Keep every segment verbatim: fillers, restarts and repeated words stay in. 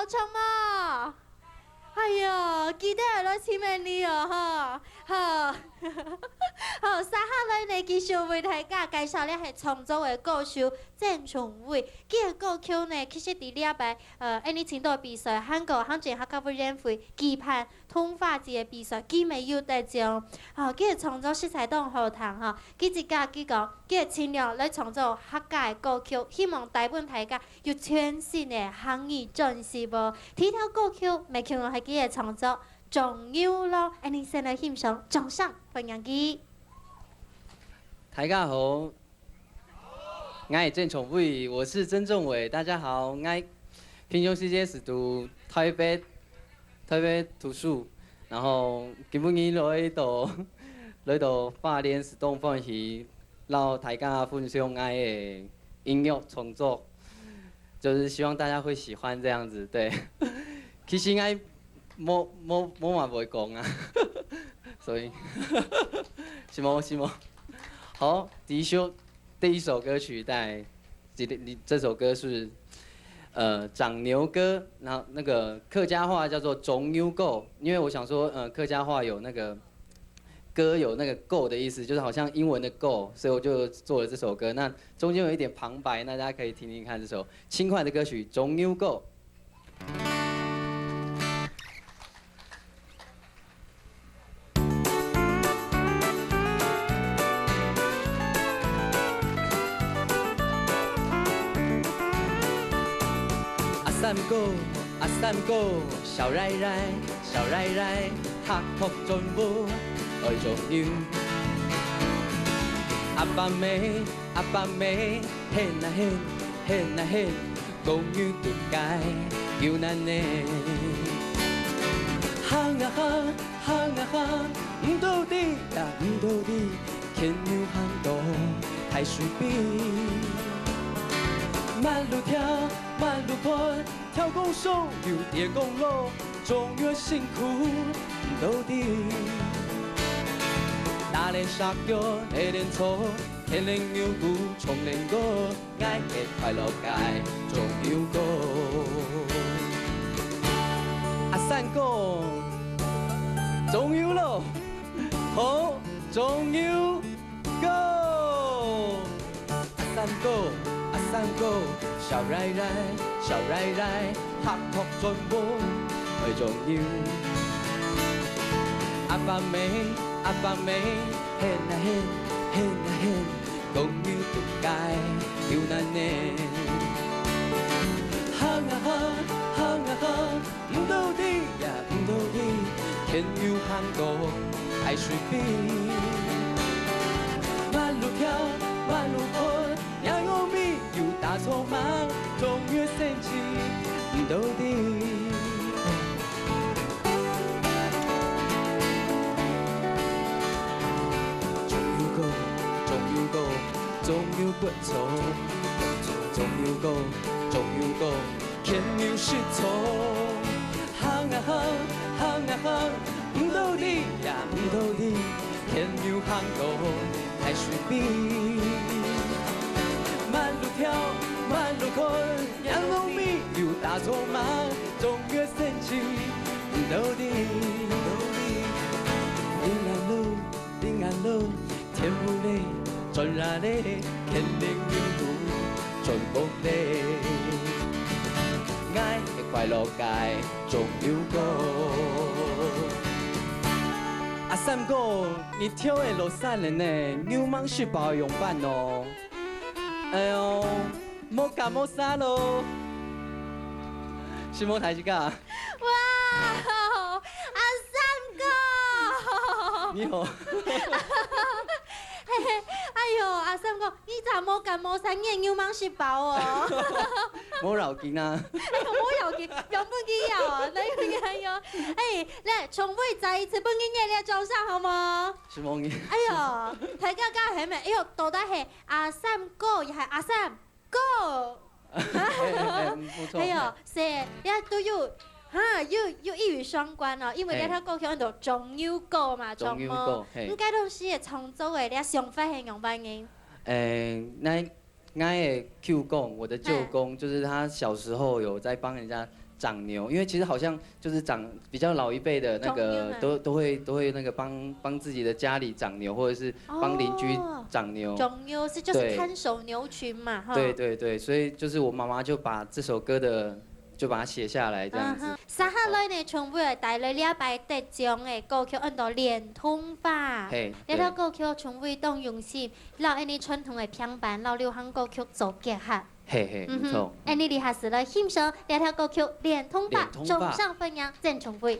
好唱無？哎喲，記得來尋你哦，吼。好，好，接下來呢，繼續為大家介紹這係創作个歌手曾崇偉。佢个歌曲呢，其實在這擺，呃，𫣆俚青島比賽，還過行政客家委員會舉辦 動畫節个比賽，佢乜有得獎。吼，佢个創作實在當好聽吼。佢自家佢講，佢會盡量來創作客家个歌曲，希望帶分大家有全新个客語專輯哦。第一條歌曲，乜共樣係佢个創作，《種牛郎》。𫣆俚先來欣賞，掌聲歡迎佢。大家好， 𠊎係曾崇偉，我是曾仲偉，大家好。𠊎平常時間係讀台北，台北讀書，然後今晡日來到，來到花蓮係當歡喜，摎大家分享𠊎个音樂創作，就是希望大家會喜歡這樣子，對。其實𠊎無，無，無麼會講啊，所以，承蒙，承蒙。好，第一首 第一首歌曲帶，这，这首歌是，呃，长牛歌，然后那个客家话叫做种牛歌，因为我想说，呃，客家话有那个歌有那个 go 的意思，就是好像英文的 go，所以我就做了这首歌。那中间有一点旁白，那大家可以听听看这首轻快的歌曲《种牛歌》。 阿三哥，阿三哥，笑來來，笑來來，客客轉屋愛種牛。阿爸姆，阿爸姆， 牽啊牽，牽啊牽，公牛犢該有難呢。行啊行，行啊行，毋到底呀毋到底，牽牛行到大水邊。慢路跳，慢路看，跳公所又跌公路，種牛辛苦毋到底。打連石腳，挨連草， 牽連牛牯，唱連歌，𠊎个快樂个種牛歌。阿三哥，種牛囉，好，種牛歌。阿三哥，阿三哥，笑來來，笑來來，客客轉屋愛種牛。阿爸姆，阿爸姆，牽啊牽，牽啊牽， 公牛牢該有難呢。行啊行，行啊行，毋到底呀毋到底，牽牛行到大水邊。慢路跳，慢路看，若牛尾又打草蜢，種牛神氣毋到底。 種牛歌，種牛歌，種牛拔草。種牛歌，種牛歌，牽牛食草。行啊行，行啊行，毋到底呀毋到底，牽牛行到大水邊。慢路跳，慢路看， 若牛尾又打草蜢，種牛神氣毋到底。平安路，平安路，天母咧，轉啊咧，牽連牛牯轉屋咧。𠊎个快樂个種牛歌。阿三哥，你跳个落山了呢，牛吂食飽仰般哦？哎喲， 無感無啥囉。承蒙大自家。哇，阿三哥！你好。嘿嘿，哎喲，阿三哥，你正無感無啥，你个牛吂食飽哦。無要緊啊。哎喲，無要緊，用分佢要哦，哪有哪有？哎，來，重複再一次，分佢熱烈掌聲好無？承蒙你。哎喲，大家加喊咩？哎喲，到底係 阿三哥，也係阿三哥。哎，哎，哎，嗯，不錯。還有，哎。係，也都有，哈，有，有一語雙關哦，因為嘿。這條歌曲安到種牛歌嘛，種牛歌，著無？嘿。應該都係創作个，這想法係仰般个？哎，那，𠊎个舅公，我的舅公，嘿。就是他小時候有在幫人家掌牛，因为其实好像就是长比较老一辈的那个，长牛嘛。都都会都会那个帮帮自己的家里掌牛，或者是帮邻居哦，掌牛。长牛是就是对。看守牛群嘛，哈。对对对，所以就是我妈妈就把这首歌的就把它写下来这样子。嗯哼。接下來呢，春偉帶來這擺得獎个歌曲，安到《戀童話》。嘿，這條歌曲春偉當用心，摎𫣆俚傳統个平板，摎流行歌曲做結合。嘿嘿，嗯哼，無錯。𫣆俚這下就來欣賞這條歌曲《戀童話》，《戀童話》。掌聲歡迎曾春偉。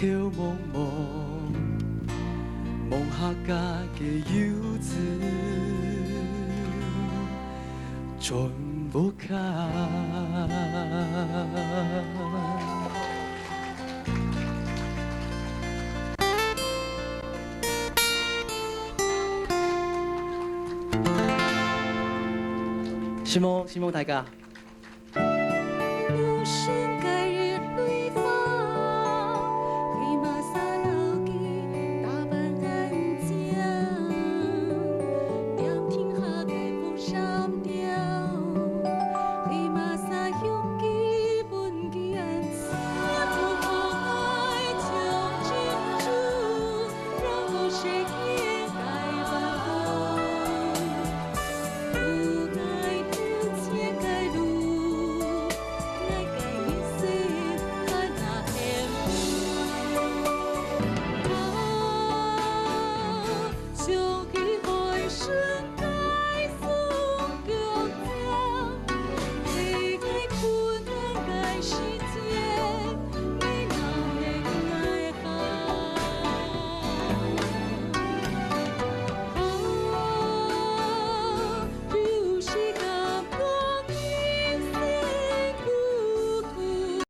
頭濛濛，濛客家个遊子，全屋下。承蒙，承蒙大家。